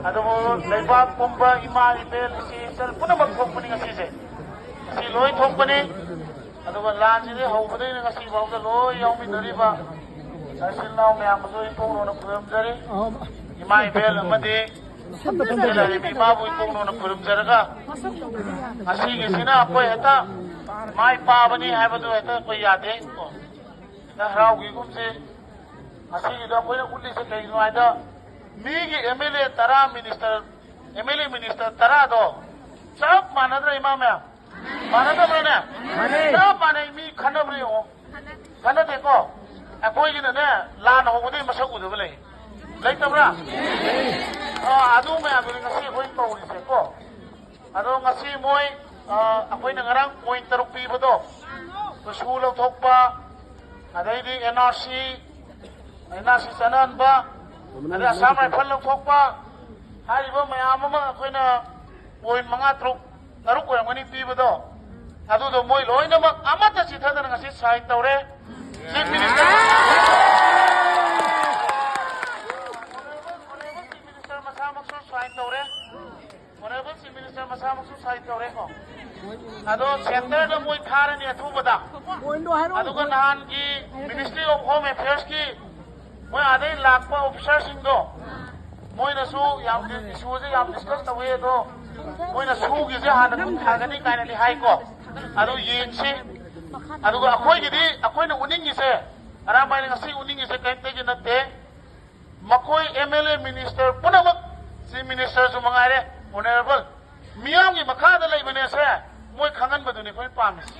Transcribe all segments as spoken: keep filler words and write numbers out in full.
ꯑꯗꯨꯕꯨ ꯂꯩꯕꯥꯛ ꯄꯨꯝꯕ ꯏꯃꯥ, ꯏꯕꯦꯜ, ꯏꯆꯦ, ꯏꯆꯜ ꯄꯨꯝꯅꯃꯛ ꯊꯣꯛꯄꯅꯤ ꯉꯁꯤꯁꯦ꯫ ꯉꯁꯤ ꯂꯣꯏ ꯊꯣꯛꯄꯅꯤ꯫ ꯑꯗꯨꯒ ꯂꯥꯟꯁꯤꯗꯤ ꯍꯧꯕꯗꯒꯤꯅ ꯉꯁꯤ ꯐꯥꯎꯗ ꯂꯣꯏ ꯌꯥꯎꯃꯤꯟꯅꯔꯤꯕ ꯏꯆꯤꯜ ꯏꯅꯥꯎ ꯃꯌꯥꯝꯕꯨꯁꯨ ꯏꯄꯣꯛꯅꯣꯅ ꯈꯨꯔꯨꯝꯖꯔꯤ꯫ ꯏꯃꯥ ꯏꯕꯦꯜ ꯑꯃꯗꯤ ꯏꯆꯦ ꯂꯥꯏꯔꯦꯝꯕꯤ ꯏꯃꯥꯕꯨ ꯏꯄꯣꯛꯅꯣꯅ ꯈꯨꯔꯨꯝꯖꯔꯒ, ꯉꯁꯤꯒꯤꯁꯤꯅ ꯑꯩꯈꯣꯏ ꯍꯦꯛꯇ ꯃꯥꯏ ꯄꯥꯕꯅꯤ ꯍꯥꯏꯕꯗꯨ ꯍꯦꯛꯇ ꯑꯩꯈꯣꯏ ꯌꯥꯗꯦ꯫ ꯍꯦꯛꯇ ꯍꯔꯥꯎꯈꯤꯒꯨꯝꯁꯤ꯫ ꯉꯁꯤꯒꯤꯗ ꯑꯩꯈꯣꯏꯅ ꯎꯠꯂꯤꯁꯦ ꯀꯩꯒꯤꯅꯣ ꯍꯥꯏꯗ, ꯃꯤꯒꯤ ꯑꯦꯝ ꯑꯦꯜ ꯑꯦ ꯇꯔꯥ, minister, M L A minister ꯇꯔꯥꯗꯣ ꯆꯞ ꯃꯥꯟꯅꯗ꯭ꯔꯥ, ꯏꯃꯥ ꯃꯌꯥꯝ? ꯃꯥꯟꯅꯗꯕ꯭ꯔꯥꯅꯦ? ꯃꯥꯟꯅꯩ꯫ ꯆꯞ ꯃꯥꯟꯅꯩ꯫ ꯃꯤ ꯈꯟꯅꯕ꯭ꯔꯥ ꯌꯦꯡꯉꯣ꯫ ꯈꯟꯅꯗꯦꯀꯣ? ꯑꯩꯈꯣꯏꯒꯤꯅꯅꯦ, ꯂꯥꯟ ꯍꯧꯕꯗꯒꯤ ꯃꯁꯛ ꯎꯗꯕ ꯂꯩ꯫ ꯂꯩꯇꯕ꯭ꯔꯥ? ꯑꯥ, ꯑꯗꯨ ꯃꯌꯥꯝꯗꯨꯅꯤ ꯉꯁꯤ ꯑꯩꯈꯣꯏ ꯇꯧꯔꯤꯁꯦꯀꯣ꯫ ꯑꯗꯣ ꯉꯁꯤ ꯃꯣꯏ, ꯑ, ꯑꯩꯈꯣꯏꯅ ꯉꯔꯥꯡ ꯄꯣꯏꯟ ꯇꯔꯨꯛ ꯄꯤꯕꯗꯣ, ꯀꯨꯁꯨ ꯂꯧꯊꯣꯛꯄ, ꯑꯗꯩꯗꯤ N R C, N R C ꯆꯠꯅꯍꯟꯕ, ꯑꯗꯩ ꯑꯁꯥꯝ ꯔꯥꯏꯐꯜ ꯂꯧꯊꯣꯛꯄ, ꯍꯥꯏꯔꯤꯕ ꯃꯌꯥꯝ ꯑꯃ ꯑꯩꯈꯣꯏꯅ ꯄꯣꯏꯟ ꯃꯉꯥ, ꯇꯔꯨꯛ, ꯇꯔꯨꯛ ꯑꯣꯏꯔꯝꯒꯅꯤ ꯄꯤꯕꯗꯣ, ꯑꯗꯨꯗꯣ ꯃꯣꯏ ꯂꯣꯏꯅꯃꯛ ꯑꯃꯠꯇ ꯆꯤꯊꯗꯅ ꯉꯁꯤ ꯁꯥꯏꯟ ꯇꯧꯔꯦ꯫ Chief minister, honourable chief minister ꯃꯁꯥꯃꯛꯁꯨ ꯁꯥꯏꯟ ꯇꯧꯔꯦ꯫ ꯑꯣꯅꯔꯦꯕꯜ ꯆꯤꯐ ꯃꯤꯅꯤꯁꯇꯔ ꯃꯁꯥꯃꯛꯁꯨ ꯁꯥꯏꯟ ꯇꯧꯔꯦꯀꯣ꯫ ꯑꯗꯣ ꯁꯦꯟꯇꯔꯗ ꯃꯣꯏ ꯊꯥꯔꯅꯤ ꯑꯊꯨꯕꯗ꯫ ꯄꯣꯏꯟꯗꯣ ꯍꯥꯏꯔꯛꯑꯣ꯫ ꯑꯗꯨꯒ ꯅꯍꯥꯟꯒꯤ ꯃꯤꯅꯤꯁꯇ꯭ꯔꯤ ꯑꯣꯐ ꯍꯣꯝ ꯑꯦꯐꯤꯌꯔꯁꯀꯤ ꯃꯣꯏ ꯑꯥꯗꯩ ꯂꯥꯛꯄ ꯑꯣꯐꯤꯁꯥꯔꯁꯤꯡꯗꯣ, ꯃꯣꯏꯅꯁꯨ ꯌꯥꯝ ꯗꯤ-, ꯏꯁꯨꯁꯦ ꯌꯥꯝ ꯗꯤꯁꯀꯁ ꯇꯧꯋꯦ, ꯑꯗꯣ ꯃꯣꯏꯅ ꯁꯨꯒꯤꯁꯦ ꯍꯥꯟꯅ ꯊꯥꯒꯅꯤ ꯀꯥꯏꯅꯗꯤ ꯍꯥꯏꯀꯣ꯫ ꯑꯗꯨ ꯌꯦꯡꯁꯤ꯫ ꯑꯗꯨꯒ ꯑꯩꯈꯣꯏꯒꯤꯗꯤ, ꯑꯩꯈꯣꯏꯅ ꯎꯠꯅꯤꯡꯉꯤꯁꯦ, ꯑꯔꯥꯝꯕꯥꯏꯅ ꯉꯁꯤ ꯎꯠꯅꯤꯡꯉꯤꯁꯦ ꯀꯔꯤꯝꯇꯒꯤ ꯅꯠꯇꯦ꯫ ꯃꯈꯣꯏ ꯑꯦꯝ ꯑꯦꯜ ꯑꯦ, ꯃꯤꯅꯤꯁꯇꯔ ꯄꯨꯝꯅꯃꯛ, ꯆꯤꯐ ꯃꯤꯅꯤꯁꯇꯔꯁꯨ ꯃꯉꯥꯏꯔꯦ, ꯑꯣꯅꯔꯦꯕꯜ, ꯃꯤꯌꯥꯝꯒꯤ ꯃꯈꯥꯗ ꯂꯩꯕꯅꯦꯁꯦ ꯃꯣꯏ ꯈꯪꯍꯟꯕꯗꯨꯅꯤ ꯑꯩꯈꯣꯏꯅ ꯄꯥꯝꯃꯤꯁꯦ꯫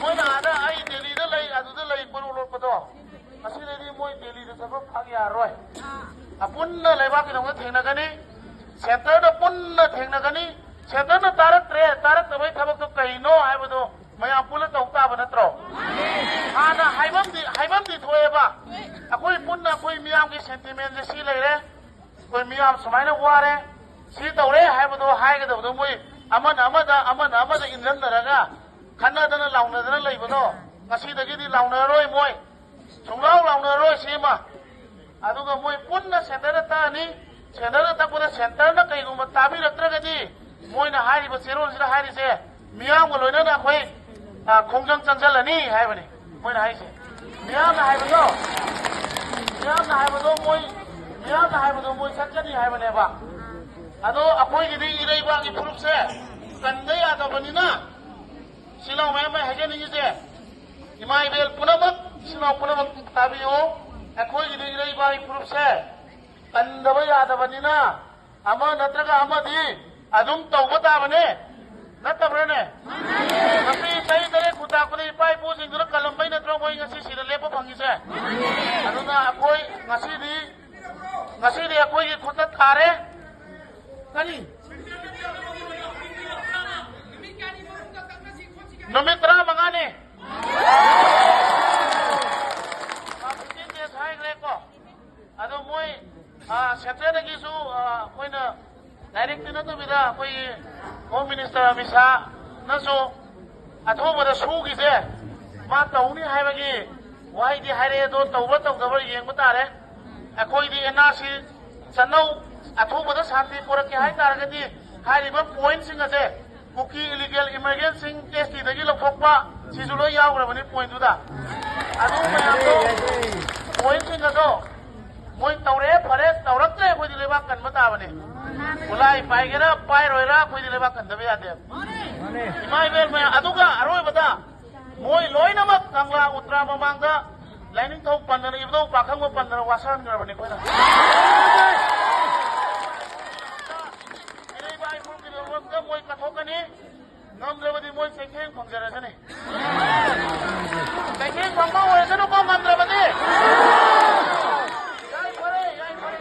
ꯃꯣꯏꯅ ꯑꯥꯗ ꯑꯩ ꯗꯦꯜꯂꯤꯗ ꯂꯩ, ꯑꯗꯨꯗ ꯂꯩ ꯃꯔꯨ ꯂꯣꯠꯄꯗꯣ, ꯉꯁꯤꯗꯩꯗꯤ ꯃꯣꯏ ꯗꯦꯜꯂꯤꯗ ꯆꯠꯄ ꯐꯔꯛ ꯌꯥꯔꯔꯣꯏ꯫ ꯑꯄꯨꯟꯅ ꯂꯩꯕꯥꯛꯀꯤꯗꯃꯛꯇ ꯊꯦꯡꯅꯒꯅꯤ, ꯁꯦꯟꯇꯔꯗ ꯄꯨꯟꯅ ꯊꯦꯡꯅꯒꯅꯤ꯫ ꯁꯦꯟꯇꯔꯅ ꯇꯥꯔꯛꯇ꯭ꯔꯦ, ꯇꯥꯔꯛꯇꯕꯩ ꯊꯕꯛꯇꯣ ꯀꯩꯅꯣ ꯍꯥꯏꯕꯗꯣ ꯃꯌꯥꯝ ꯄꯨꯟꯅ ꯇꯧ ꯇꯥꯕ ꯅꯠꯇ꯭ꯔꯣ? ꯍꯥꯟꯅ ꯍꯥꯏꯐꯝꯗꯤ, ꯍꯥꯏꯐꯝꯗꯤ ꯊꯣꯛꯑꯦꯕ꯫ ꯑꯩꯈꯣꯏ ꯄꯨꯟꯅ ꯑꯩꯈꯣꯏ ꯃꯤꯌꯥꯝꯒꯤ ꯁꯦꯟꯇꯤꯃꯦꯟꯁꯦ ꯁꯤ ꯂꯩꯔꯦ, ꯑꯩꯈꯣꯏ ꯃꯤꯌꯥꯝ ꯁꯨꯃꯥꯏꯅ ꯋꯥꯔꯦ, ꯁꯤ ꯇꯧꯔꯦ ꯍꯥꯏꯕꯗꯣ ꯍꯥꯏꯒꯗꯕꯗꯣ ꯃꯣꯏ ꯑꯃꯅ ꯑꯃꯗ, ꯑꯃꯅ ꯑꯃꯗ ꯏꯟꯖꯟꯅꯔꯒ ꯈꯠꯅꯗꯅ ꯂꯥꯎꯅꯗꯅ ꯂꯩꯕꯗꯣ ꯉꯁꯤꯗꯒꯤꯗꯤ ꯂꯥꯎꯅꯔꯔꯣꯏ ꯃꯣꯏ꯫ ꯁꯨꯡꯂꯥꯎ ꯂꯥꯎꯅꯔꯔꯣꯏ ꯁꯤꯃ꯫ ꯑꯗꯨꯒ ꯃꯣꯏ ꯄꯨꯟꯅ ꯁꯦꯟꯇꯔꯗ ꯇꯛꯑꯅꯤ꯫ ꯁꯦꯟꯇꯔꯗ ꯇꯛꯄꯗ ꯁꯦꯟꯇꯔꯅ ꯀꯩꯒꯨꯝꯕ ꯇꯥꯕꯤꯔꯛꯇ꯭ꯔꯒꯗꯤ, ꯃꯣꯏꯅ ꯍꯥꯏꯔꯤꯕ ꯆꯦꯔꯣꯜꯁꯤꯗ ꯍꯥꯏꯔꯤꯁꯦ ꯃꯤꯌꯥꯝꯒ ꯂꯣꯏꯅꯅ ꯑꯩꯈꯣꯏ, ꯑ, ꯈꯣꯡꯖꯪ ꯆꯪꯁꯤꯜꯂꯅꯤ ꯍꯥꯏꯕꯅꯤ ꯃꯣꯏꯅ ꯍꯥꯏꯁꯦ꯫ ꯃꯤꯌꯥꯝꯅ ꯍꯥꯏꯕꯗꯣ, ꯃꯤꯌꯥꯝꯅ ꯍꯥꯏꯕꯗꯣ ꯃꯣꯏ, ꯃꯤꯌꯥꯝꯅ ꯍꯥꯏꯕꯗꯣ ꯃꯣꯏ ꯆꯠꯀꯅꯤ ꯍꯥꯏꯕꯅꯦꯕ꯫ ꯑꯗꯣ ꯑꯩꯈꯣꯏꯒꯤꯗꯤ ꯏꯔꯩꯕꯥꯛꯀꯤ ꯐꯨꯔꯨꯞꯁꯦ ꯀꯟꯗ ꯌꯥꯗꯕꯅꯤꯅ, ꯁꯤꯅꯥꯎ ꯃꯌꯥꯝ ꯑꯩ ꯍꯥꯏꯖꯅꯤꯡꯉꯤꯁꯦ, ꯏꯃꯥ ꯏꯕꯦꯜ ꯄꯨꯝꯅꯃꯛ, ꯏꯆꯤꯟ ꯏꯅꯥꯎ ꯄꯨꯝꯅꯃꯛ ꯇꯥꯕꯤꯌꯨ꯫ ꯑꯩꯈꯣꯏꯒꯤꯗꯤ ꯏꯔꯩꯕꯥꯛꯀꯤ ꯐꯨꯔꯨꯞꯁꯦ ꯀꯟꯗꯕ ꯌꯥꯗꯕꯅꯤꯅ, ꯑꯃ ꯅꯠꯇ꯭ꯔꯒ ꯑꯃꯗꯤ ꯑꯗꯨꯝ ꯇꯧꯕ ꯇꯥꯕꯅꯦ, ꯅꯠꯇꯕ꯭ꯔꯅꯦ? ꯉꯁꯤ ꯆꯍꯤ ꯇꯔꯦꯠ ꯈꯨꯟꯇꯥꯛꯄꯗ ꯏꯄꯥ ꯏꯄꯨꯁꯤꯡꯗꯨꯅ ꯀꯜꯂꯝꯕꯩ ꯅꯠꯇ꯭ꯔꯣ ꯃꯣꯏ ꯉꯁꯤ ꯁꯤꯗ ꯂꯦꯞꯄ ꯐꯪꯉꯤꯁꯦ? ꯑꯗꯨꯅ ꯑꯩꯈꯣꯏ ꯉꯁꯤꯗꯤ, ꯉꯁꯤꯗꯤ ꯑꯩꯈꯣꯏꯒꯤ ꯈꯨꯠꯇ ꯊꯥꯔꯦ꯫ ꯀꯔꯤ? ꯅꯨꯃꯤꯠ ꯇꯔꯥꯃꯉꯥꯅꯤ꯫ Fifteen days ꯍꯥꯏꯈ꯭ꯔꯦꯀꯣ꯫ ꯑꯗꯣ ꯃꯣꯏ, ꯑ, ꯁꯦꯟꯇ꯭ꯔꯦꯜꯗꯒꯤꯁꯨ, ꯑ, ꯑꯩꯈꯣꯏꯅ ꯗꯥꯏꯔꯦꯛꯇꯤ ꯅꯠꯇꯕꯤꯗ ꯑꯩꯈꯣꯏꯒꯤ ꯍꯣꯝ ꯃꯤꯅꯤꯁꯇꯔ ꯑꯃꯤꯠ ꯁꯥꯍꯅꯁꯨ ꯑꯊꯨꯕꯗ ꯁꯨꯒꯤꯁꯦ ꯃꯥ ꯇꯧꯅꯤ ꯍꯥꯏꯕꯒꯤ ꯋꯥꯍꯩꯗꯤ ꯍꯥꯏꯔꯛꯑꯦ꯫ ꯑꯗꯣ ꯇꯧꯕ꯭ꯔꯥ ꯇꯧꯗꯕ꯭ꯔꯥ ꯌꯦꯡꯕ ꯇꯥꯔꯦ꯫ ꯑꯩꯈꯣꯏꯗꯤ ꯑꯦꯟ ꯑꯥꯔ ꯁꯤ ꯆꯠꯅꯧ, ꯑꯊꯨꯕꯗ ꯁꯥꯟꯇꯤ ꯄꯨꯔꯛꯀꯦ ꯍꯥꯏ ꯇꯥꯔꯒꯗꯤ ꯍꯥꯏꯔꯤꯕ ꯄꯣꯏꯟꯠꯁꯤꯡ ꯑꯁꯦ, ꯀꯨꯀꯤ ꯏꯂꯤꯒꯦꯜ ꯏꯃꯥꯏꯒ꯭ꯔꯦꯟꯁꯤꯡ ꯑꯦꯁ ꯇꯤꯗꯒꯤ ꯂꯧꯊꯣꯛꯄ, ꯁꯤꯁꯨ ꯂꯣꯏ ꯌꯥꯎꯈ꯭ꯔꯕꯅꯤ ꯄꯣꯏꯟꯠꯇꯨꯗ꯫ ꯑꯗꯨ ꯃꯌꯥꯝꯗꯣ, ꯄꯣꯏꯟꯠꯁꯤꯡ ꯑꯗꯣ ꯃꯣꯏ ꯇꯧꯔꯛꯑꯦ, ꯐꯔꯦ, ꯇꯧꯔꯛꯇ꯭ꯔꯦ, ꯑꯩꯈꯣꯏꯗꯤ ꯂꯩꯕꯥꯛ ꯀꯟꯕ ꯇꯥꯕꯅꯤ꯫ ꯈꯨꯠꯂꯥꯏ ꯄꯥꯏꯒꯦꯔꯥ ꯄꯥꯏꯔꯣꯏꯔꯥ, ꯑꯩꯈꯣꯏꯗꯤ ꯂꯩꯕꯥꯛ ꯀꯟꯗꯕ ꯌꯥꯗꯦ꯫ ꯏꯃꯥ ꯏꯕꯦꯜ ꯃꯌꯥꯝ, ꯑꯗꯨꯒ ꯑꯔꯣꯏꯕꯗ ꯃꯣꯏ ꯂꯣꯏꯅꯃꯛ ꯀꯪꯂꯥ ꯎꯇ꯭ꯔꯥ ꯃꯃꯥꯡꯗ ꯂꯥꯏꯅꯤꯡꯊꯧ ꯄꯟꯗꯅ, ꯏꯕꯨꯙꯧ ꯄꯥꯈꯪꯕ ꯄꯟꯗꯅ ꯋꯥꯁꯛꯍꯟꯈ꯭ꯔꯕꯅꯤ ꯑꯩꯈꯣꯏꯅ꯫ ꯏꯔꯩꯕꯥꯛ ꯏꯄꯨꯒꯤꯗꯃꯛꯇ ꯃꯣꯏ ꯀꯠꯊꯣꯛꯀꯅꯤ꯫ ꯉꯝꯗ꯭ꯔꯕꯗꯤ ꯃꯣꯏ ꯆꯩꯊꯦꯡ ꯐꯪꯖꯔꯁꯅꯤ꯫ ꯆꯩꯊꯦꯡ ꯐꯪꯕ ꯑꯣꯏꯔꯁꯅꯨꯀꯣ, ꯉꯝꯗ꯭ꯔꯕꯗꯤ꯫ ꯌꯥꯏꯐꯔꯦ, ꯌꯥꯏꯐꯔꯦ꯫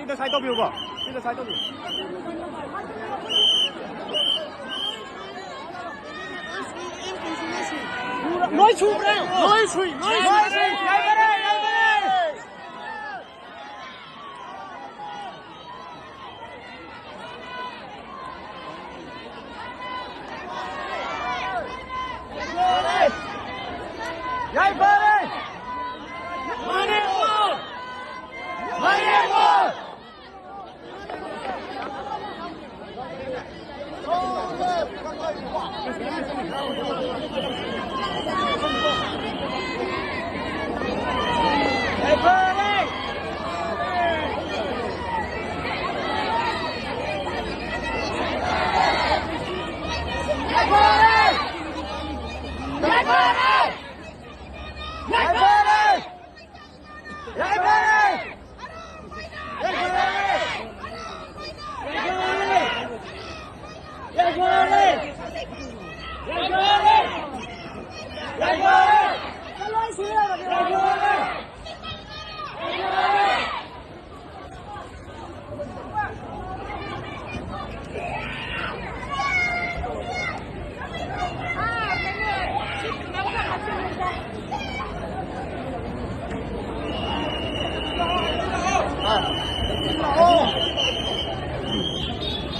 ꯁꯤꯗ ꯁꯥꯏ ꯇꯧꯕꯤꯌꯨꯀꯣ꯫ ꯁꯤꯗ ꯁꯥꯏ ꯇꯧꯕꯤꯌꯨ꯫ ꯂꯣꯏ ꯁꯨꯕ꯭ꯔꯥ? ꯂꯣꯏ ꯁꯨꯏ, ꯂꯣꯏ ꯁꯨꯏ꯫